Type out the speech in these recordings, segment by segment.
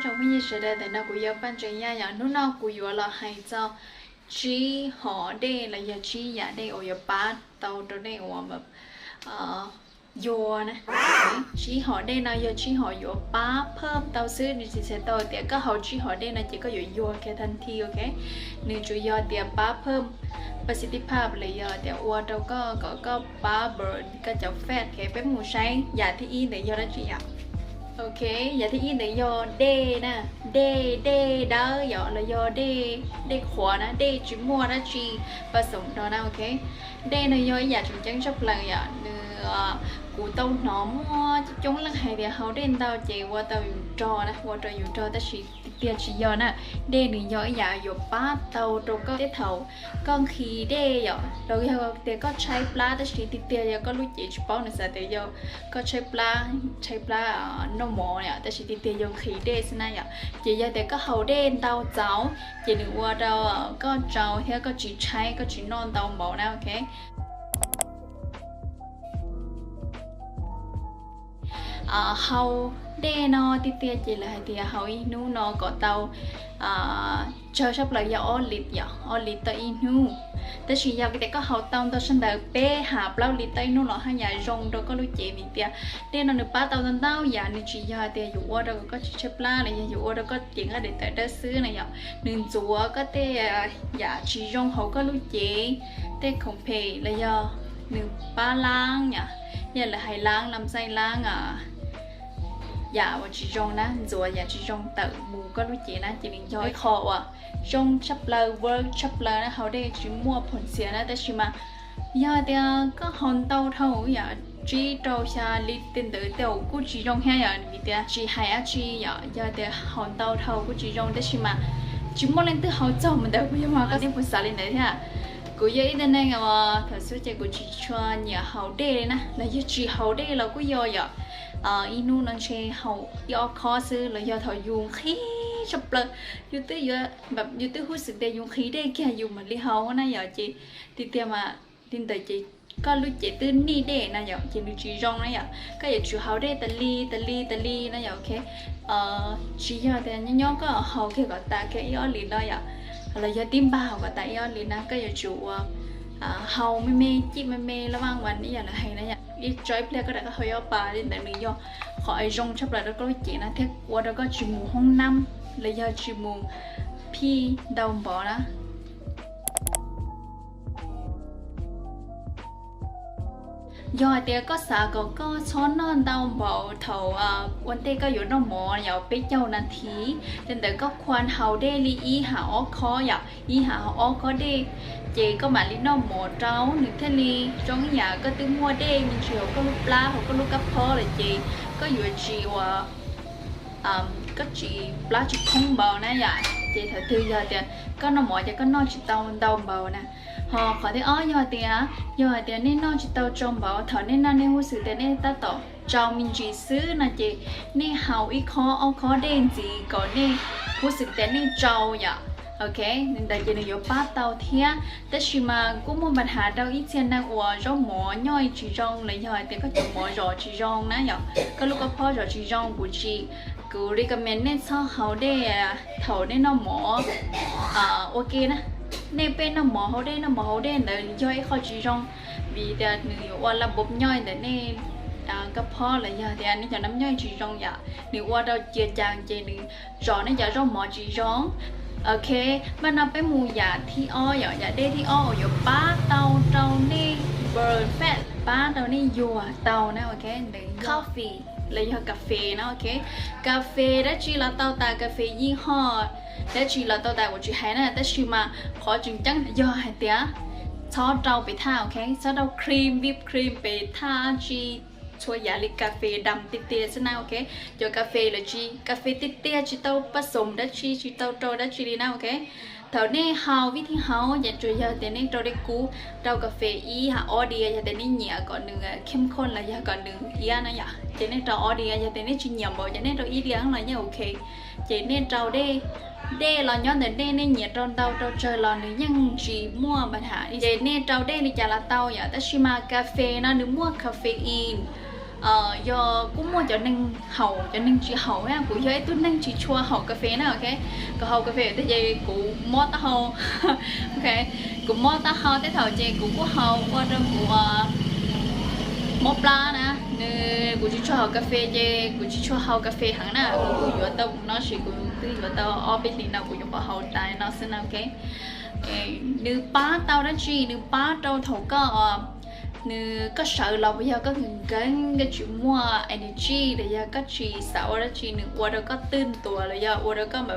Tsoom phooj ywg sawv daws, ntawm no kuv yog Paj Ntseeg Yaj yom. Hnub no kuv yuav los hais txog tsib hom dej los yog tsib yam dej uas yuav pab tau rau nej uas yuag na. Tsib hom dej no yog tsib hom yuav pab phaj tau xwb, nws tsis txhais tau tias koj haus tsib hom dej no ces koj yuav yuag kiag tag nthi, ok. Nws tsuas yog tias pab phaj positive pab los yog tias ua rau koj kom koj pab burn koj cov fat, ok. Peb mus saib yam thib ib ntawd yog dab tsi yom. Ok, yam thib ib ntawd yog dej na, dej, dej dawb yom, los yog dej, dej qhuav na, dej tsis muaj dab tsi pab xoom rau na, ok. Dej no yog ib yam tseem ceeb tshaj plaws yom, nws, kuv tau hnov muaj coob leej hais tias haus dej ntau ces ua tau yus rog na, ua rau yus rog, tab sis tiag tiag tsis yog na. Dej nws yog ib yam yuav pab tau rau koj tej thaum koj nqhis dej yom, los yog tias koj tshaib plab, tab sis tiag tiag yog koj lub cev tsis paub, nws xav tias yog koj tshaib plab, tshaib plab noj mov yom, tab sis tiag tiag yog nqhis dej xwb na yom. Ces yog tias koj haus dej ntau txaus ces nws ua rau koj tsau thiab koj tsis tshaib, koj tsis noj ntau npaum na, ok. Haus dej no tiag tiag ces lawv hais tias haus ib hnub no kom tau tsawg tshaj plaws yog ob lis yom, ob lis tau ib hnub. Tab sis yog tias koj haus tau ntau sab ntawd peb ha plaub lis tau ib hnub los haj yam zoo rau koj lub cev, vim tias dej no nws pab tau ntau ntau yam, nws tsis yog tias yuav ua rau koj tsis tshaib plab los yog yuav ua rau koj cev nqaij daim tawv dawb xwb na yom. Nws ntxuav koj tej yam tsis zoo hauv koj lub cev, tej khoom phem los yog nws pab laab yom, yog lawv hais laab lam xaij laab yam uas tsis zoo na, ntxuav yam tsis zoo tawm mus koj lub cev na, ces nws yog ib qho uas zoo tshaj plaws, work tshaj plaws na, haus dej tsis muaj phom ntxias na. Tab sis mas yog tias koj haus ntau dhau yom, tsib rau xya lis tej ntawd tej zaum kuj tsis zoo thiab yom, vim tias tsis hais dab tsi yom, yog tias haus ntau dhau kuj tsis zoo, tab sis mas tsis muaj leej twg haus txaug mus ntawd, kuv yog mas koj tib puas xav li ntawd thiab. Kuv yog ib tug neeg uas thaum xub ces kuv tsis tshua nyiam haus dej li na, los yog tsis haus dej los kuj yog yom. Ib hnub no ntshe haus ib ob khob xwb, los yog thaum yus nqhis tshaj plaws, yus twb yuav, yus twb hub xwm tias yus nqhis dej kiag yus mam li haus na yom, ces tiag tiag mas li ntawd ces koj lub cev twb nij dej na yom, ces nws tsis zoo na yom. Koj yuav tsum haus dej tas li tas li tas li na yom, ok. Tsis yog tias nyob nyob koj haus kiag kom tas kiag ib ob lis no yom, los yog tib npag haus kom tas ib ob lis na, koj yuav tsum ua haus me me, cim me me laj vaj vas ib yam lawv hais na yom. Ib tso ib pliag koj rov qab haus ib ob pas li ntawd, nws yog qhov zoo tshaj plaws rau koj lub cev na, thiab ua rau koj tsis mus hoob nab los yog tsis mus phij ntau npaum na. Yog hais tias koj xav kom koj txhob noj ntau npaum thaum ua ntej koj yuav noj mov yog peb caug nas this, li ntawd koj khuam haus dej li ib hab ob khob yom, ib hab ob khob dej, ces koj mam li noj mov rau nws thiaj li zoo ib yam koj twb muaj dej me ntsis hauv koj lub plab hauv koj lub kab phob lawm ces koj yuav tsis ua koj tsis, plab tsis khoob npaum na yom. Ces thaum twg yog tias koj noj mov ces koj noj tsis tau ntau npaum na. Ho qhov thib ob yog tias, yog hais tias nej noj tsis tau tsau npaum, thaum nej noj nej hub xwm tias nej tab tom tsau me ntsis xwb no ces nej haus ib khob ob khob dej ntxiv kom nej hub xwm tias nej tsau yom. Ok, li ntawd ces nws yuav pab tau thiab. Tab sis mas kuj muaj npa hav rau ib txhia neeg uas zaub mov nyob tsis zoo los yog hais tias koj cov mov zom tsis zoo na yom, koj lub kab phob zom tsis zoo, kuv tsis, kuv recommend nej txhob haus dej thaum nej noj mov ua ke na. Nej pheej noj mov haus dej, noj mov haus dej ntawd yog ib qho tsis zoo, vim tias nws yuav ua la npob nyob ntawm nej kab phob los yog tias nej cov nab nyob tsis zoo yom, nws ua rau cia cas ces nws zom nej cov zaub mov tsis zoo. Ok, npaj no peb mus yam thib ob yom, yam dej thib ob uas yuav pab tau rau nej burn fat, pab rau nej yuag tau na, ok, ntawd coffee los yog kas fes na, ok. Kas fes dab tsi los tau tas, kas fes yij hoj dab tsi los tau tas, kuv tsis hais na, tab sis mas qhov tseem ceeb yog hais tias txhob rau pem thaj, ok, txhob rau cream, whip cream pem thaj tsi, txhua yam li kas fes dam tiag tiag xwb na, ok. Cov kas fes lawv tsis, kas fes tiag tiag tsis tau pab xoom dab tsi, tsis tau rau dab tsi li na, ok. Thaum nej haus vij thij haus ces tsuas yog tias nej rau dej kub, rau kas fes ib hab ob diav, yog tias nej nyiam kom nws khem khoj los yog kom nws iab na yom, ces nej rau ob diav, yog tias nej tsis nyiam npaum ces nej rau ib diav los yeej ok. Ces nej rau dej, dej los nyob ntawm nej, nej nyiam rau ntau rau tsawg los nws yeej tsis muaj npa hav li. Ces nej rau dej li cas los tau yom, tab sis mas kas fes no nws muaj caffeine, Yog kuj muaj cov neeg haus, cov neeg tsis haus na. Kuv yog ib tug neeg tsis tshua haus kas fes na, ok. Kuv haus kas fes tiag ces kuv mob taub hau. Ok, kuv mob taub hau tej thaum ces kuv kuj haus ua rau kuv mob plab na. Nws, kuv tsis tshua haus kas fes ces kuv tsis tshua haus kas fes heev na. Kuv kuj yuav tau no sis kuv twb yuav tau ob peb hlis no kuv nyuam qhuav haus tas no xwb na, ok. Nws pab tau dab tsi? Nws pab rau thaum koj, nws, koj sawv los puas yog koj nkees nkees, koj tsis muaj energy los yog koj tsis xav ua dab tsi, nws ua rau koj twj ntuas los yog ua rau koj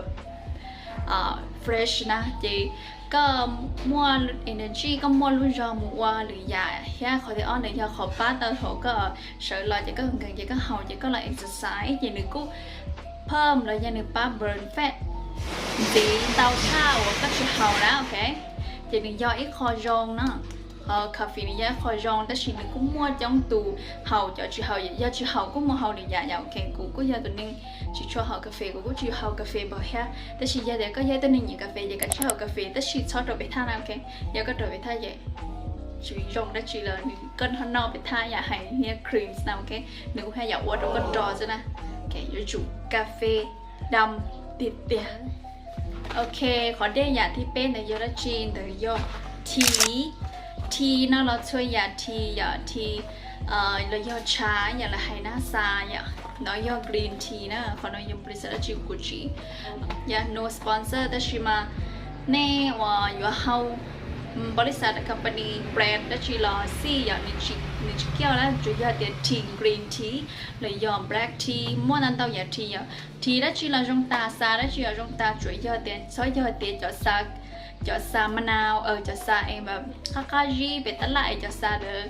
fresh na, ces koj muaj energy, koj muaj lub zog mus ua lwm yam thiab. Qhov thib ob nws yog qhov pab tau thaum koj sawv los ces koj nkees ces koj haus ces koj los exercise ces nws kuj phom los yog nws pab burn fat ntxiv ntau tshaj uas koj tsis haus na, ok. Ces nws yog ib qho zoo na. Qhov kas fes nws yog ib qho zoo tab sis nws kuj muaj coob tus haus cov tsis haus, yog tsis haus kuj mus haus lwm yam yom, ok. Kuv kuj yog tus neeg tsis tshua haus kas fes, kuv kuj tsis haus kas fes npaum thiab, tab sis yog tias koj yog ib tug neeg nyiam kas fes ces kav tsij haus kas fes tab sis txhob rau pem thaj na, ok. Yog koj rau pem thaj ces tsis zoo dab tsi los nws, koj noj pem thaj yam hais niag cream na, ok, nws kuj haj yam ua rau koj rog xwb na. Yuav tsum kas fes dam tiag tiag. Ok, qhov dej yam thib peb ntawd yog dab tsi? Ntawd yog tea. Tea no los txhua yam tea yom, tea los yog tsha yam lawv hais na, xa yom, no yog green tea na. Qhov no yog nplis dab tsi kuv tsis, yog no sponsor tab sis mas nej uas yuav haus, npau li xav company brand dab tsi los xij yom, nws tsis kiaj na, tsuas yog tias tea, green tea los yog black tea, muaj ntau ntau yam tea yom. Tea dab tsi los zoo tas, xa dab tsi los zoo tas, tsuas yog tias txhob yog tias cov xa, cov xa ma nau, cov xa es qab qab zib pem tab laj es cov xa ntawd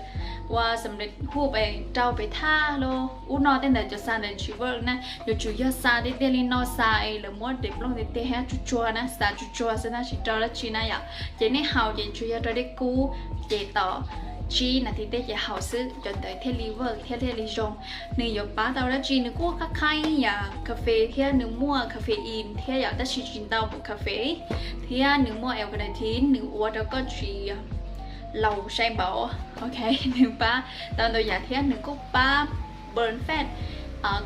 ua xam lej hu pem rau pem thaj los ub no tej ntawd cov xa ntawd tsis work na. Yuav tsum yog xa tiag tiag li no, xa es lawv muab daim nplooj tiag tiag thiab tsuag tsuag na, xa tsuag tsuag xwb na, tsis rau dab tsi na yom. Ces nej haus ces tsuas yog rau dej kub, ces tos tsib nas this tej ces haus xwb, cov ntawd thiaj li work thiab thiaj li zoo. Nws yuav pab tau dab tsi? Nws kuj qab qhaib yam kas fes thiab, nws muaj caffeine thiab yom, tab sis tsis ntau npaum kas fes, thiab nws muaj L-carnitine, nws ua rau koj tsis laus sai npaum, ok. Nws pab tau ntau yam thiab nws kuj pab burn fat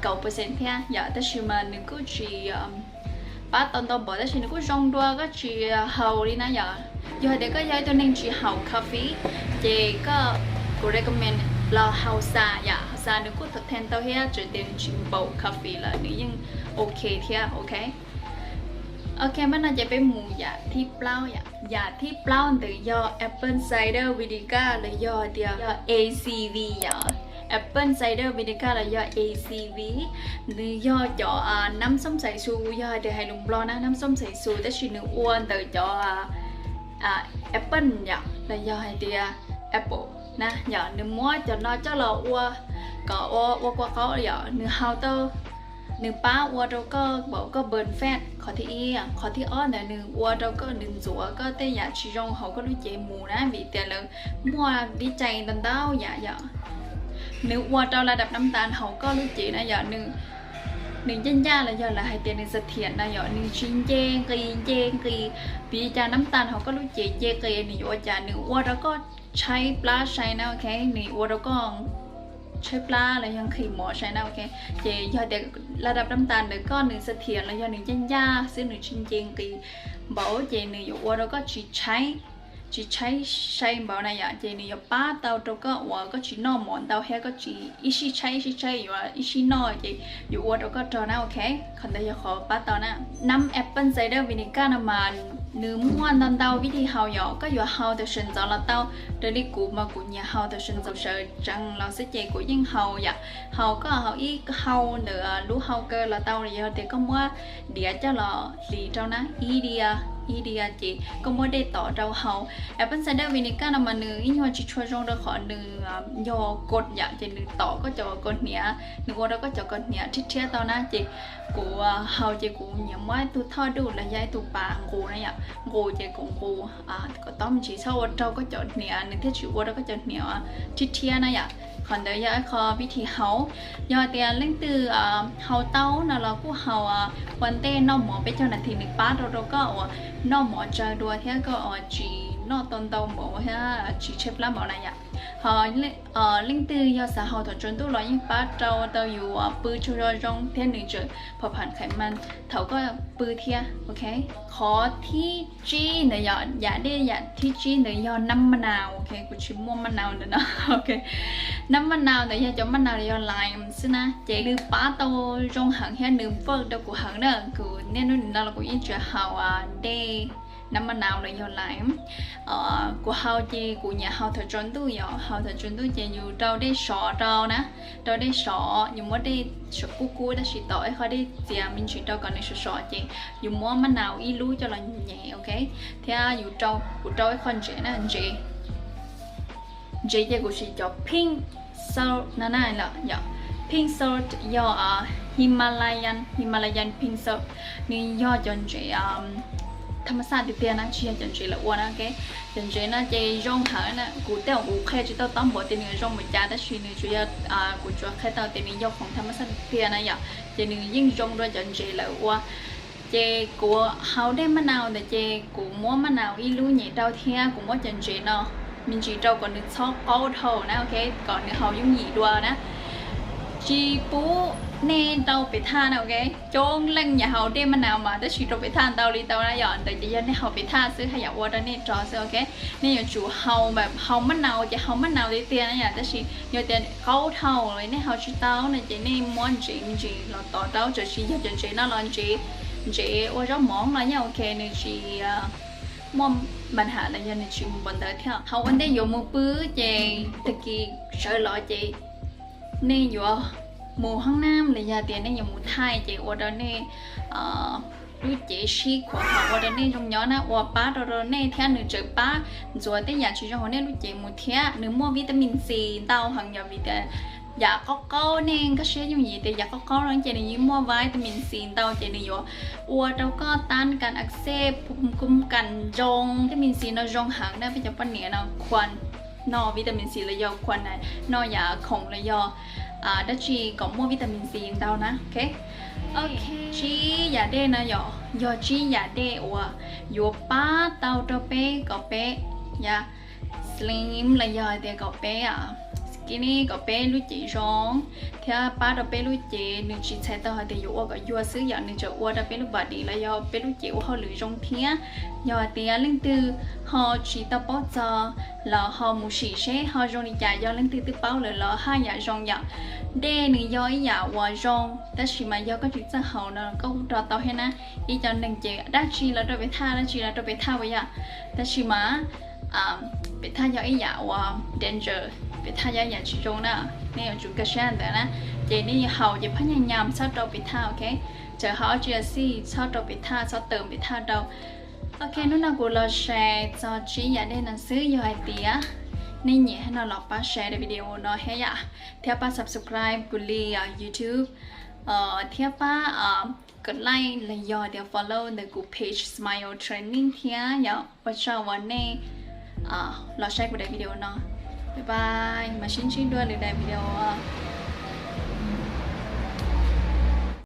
kaum percent thiab yom, tab sis mas nws kuj tsis pab tau ntau npaum, tab sis nws kuj zoo dua koj tsis haus li na yom. Yog hais tias koj yog ib tug neeg tsis haus coffee, ces koj, kuv recommend los haus xa yom. Haus xa nws kuj tau then tau thiab, tsuas tias nws tsis npaum coffee los nws yeej ok thiab, ok. Ok, mas no ces peb mus yam thib plaub yom. Yam thib plaub ntawd yog apple cider vinegar los yog tias yog A C V yom. Apple cider vinegar los yog A C V, nws yog cov nab xoom xais xus, yog hais tias hais lus Nplog na, nab xoom xais xus, tab sis nws ua ntawm cov apple yom, los yog hais tias apple na yom. Nws muab cov no coj los ua kom ua kua qaub yom, nws haus tau, nws pab ua rau koj npaum koj burn fat qhov thib ib. Qhov thib ob ntawd nws ua rau koj, nws ntxuav koj tej yam tsis zoo hauv koj lub cev mus na, vim tias lawv muaj vib cai ntau ntau yam yom. Nws ua rau la dab nab tas hauv koj lub cev na yom, nws ncaj ncaj los yog lawv hais tias nws xa thiam na yom, nws tsis nce nqis nce nqis. Vim li cas nab tas hauv koj lub cev nce nqis? Nws yuav ua cas? Nws ua rau koj tshaib plab sai na, ok, nws ua rau koj tshaib plab los yog nqhis mov sai na, ok. Ces yog tias la dab nab tas ntawm koj nws xa thiam los yog nws ncaj ncaj xwb, nws tsis nce nqis npaum, ces nws yuav ua rau koj tsis tshaib, tsis tshaib sai npaum na yom. Ces nws yuav pab tau rau koj uas koj tsis noj mov ntau thiab koj tsis ib sij tshaib ib sij tshaib, yuav ib sij noj ces yuav ua rau koj rog na, ok. Qhov ntawd yog qhov pab tau na. Nab apple cider vinegar no mas nws muaj ntau ntau vib thi haus yom, koj yuav haus tau sawv ntxov los tau. Raws li kuv mas kuv nyiam haus tau sawv ntxov, sawv tsees los xwb ces kuv yeej haus yom. Haus koj haus ib hau ntawm lub hau kaw los tau, yog tias koj muab diav coj los hliv rau na, ib diav ib diav ces koj muab dej tom rau haus. Apple cider vinegar no mas nws ib nyuag tsis tshua zoo rau qhov nws yog kod yom, ces nws tom koj cov kaus hniav, nws ua rau koj cov kaus hniav rhiab rhiab tau na. Ces kuv haus ces kuv nyiam muab ib tug thoj duj los yog ib tug pas nqus na yom, nqus ces kuv nqus kom tob me ntsis, txhob ua raug koj cov hniav, nws thiaj tsis ua rau koj cov hniav rhiab rhiab na yom. Qhov ntawd yog ib qho vib thi haus. Yog tias leej twg haus tau no los kuj haus ua ntej noj mov peb caug nas this, nws pab rau rau koj uas noj mov tsawg dua thiab koj uas tsis noj tau ntau npaum thiab tsis tshaib plab npaum na yom. Ho leej twg yog xav haus thaum tsaus ntuj los yeej pab rau tau yus pw tsaug zog zoo thiab nws tseem pham pham khais mas thaum koj pw thiab, ok. Qhov thib tsib ntawd yom, yam dej yam thib tsib ntawd yog nab maj nau, ok, kuv tsis muaj maj nau ntawm no, ok. Nab maj nau ntawd yog cov maj nau los yog lime xwb na, ces nws pab tau zoo heev thiab nws work rau kuv heev na. Kuv niaj hnub nim no los kuv yeej tseem haus dej nab maj nau los yog lime. Kuv haus ces kuv nyiam haus thaum tsaus ntuj yom, haus thaum tsaus ntuj ces yus rau dej sov rau na, rau dej sov, yus muab dej sov kub kub tab sis tos ib qho dej txias me ntsis rau kom nws sov sov ces yus muab maj nau ib lub coj los nyem, ok. Thiab yus rau, kuv rau ib qho ntsev na, ntsev, ntsev ces kuv siv cov pink salt no na, yog pink salt yog Himalayan, Himalayan pink salt, nws yog cov ntsev tham ma xaj tiag tiag na, tsis yog cov ntsev lawv ua na, ok. Cov ntsev no ces zoo heev na, kuv tej zaum kuv qhia tsis tau tob npaum tias nws zoo npaum cas tab sis nws tsuas yog, kuv tsuas qhia tau tias nws yog khoom tham ma xaj tiag tiag na yom, ces nws yeej zoo dua cov ntsev lawv ua. Ces kuv haus dej maj nau ntawd ces kuv muab maj nau ib lub nyem rau thiab kuv muab cov ntsev no me ntsis rau kom nws txhob qaub dhau na, ok, kom nws haus yooj yim dua na. Tsis pub nej rau pem thaj na, ok. Coob leej nyiam haus dej maj nau mas tab sis rau pem thaj ntau li tau na yom, ntawd ces yog nej haus pem thaj xwb, haj yam ua rau nej rog xwb, ok. Nej yuav tsum haus, haus maj nau ces haus maj nau tiag tiag na yom, tab sis yog tias qaub dhau nej haus tsis tau no ces nej muab ntsev me ntsis los tov rau, tsuas yog cov ntsev no los ntsev, ntsev ua zaub mov los yeej ok, nws tsis muaj npa nham los yog nws tsis mus npaum ntawd thiab. Haus ua ntej yuav mus pw ces tag kis sawv los ces nej yuav mus hoob nab los yog tias nej yuav mus thaij ces ua rau nej lub cev sib khuam, ua rau nej zoo nyob na, ua pab rau rau nej thiab nws tseem pab ntxuav tej yam tsis zoo hauv nej lub cev mus thiab. Nws muaj vitamin C ntau heev yom, vim tias yam qaub qaub, nej nkag siab yooj yim tias yam qaub qaub no ces nws yeej muaj vitamin C ntau ces nws yuav ua rau koj tab kas ak xej, kub kas zoo. Vitamin C no zoo heev na, peb cov poj niam no khuas noj vitamin C los yog khuas noj yam khoom los yog dab tsi kom muaj vitamin C ntau na, ok. Ok, tsib yam dej no yog, yog tsib yam dej uas yuav pab tau rau peb kom peb yam slim los yog hais tias kom peb skinny, kom peb lub cev zoo thiab pab rau peb lub cev. Nws tsis txhais tau hais tias yuav ua kom yuag xwb yom, nws tseem ua rau peb lub body los yog peb lub cev ua hauj lwm zoo thiab. Yog hais tias leej twg ho tsis tau paub txog los ho mus sim seb ho zoo li cas, yog leej twg twb paub lawm los haj yam zoo yom. Dej nws yog ib yam uas zoo tab sis mas yog koj tsis txawj haus no koj kuj rau tau thiab na. Ib co neeg ces dab tsi los rau pem thaj, dab tsi los rau pem thaj uas yom, tab sis mas pem thaj yog ib yam uas danger, pem thaj yog ib yam tsis zoo na. Nej yuav tsum nkag siab ntawd na, ces nej haus ces phab nyaj nyam txhob rau pem thaj, ok. Txawm haus dab tsi los xij txhob rau pem thaj, txhob tawm pem thaj rau. Ok, hnub no kuv los share txog tsib yam dej no xwb, yog hais tias nej nyiam no los pab share video no thiab yom, thiab pab subscribe kuv li YouTube, thiab pab kom like los yog tias follow ntawm kuv page Smile Training thiab yom. Ua tsaug uas nej los saib kuv daim video no. Bye bye, mam sib ntsib dua lwm daim video.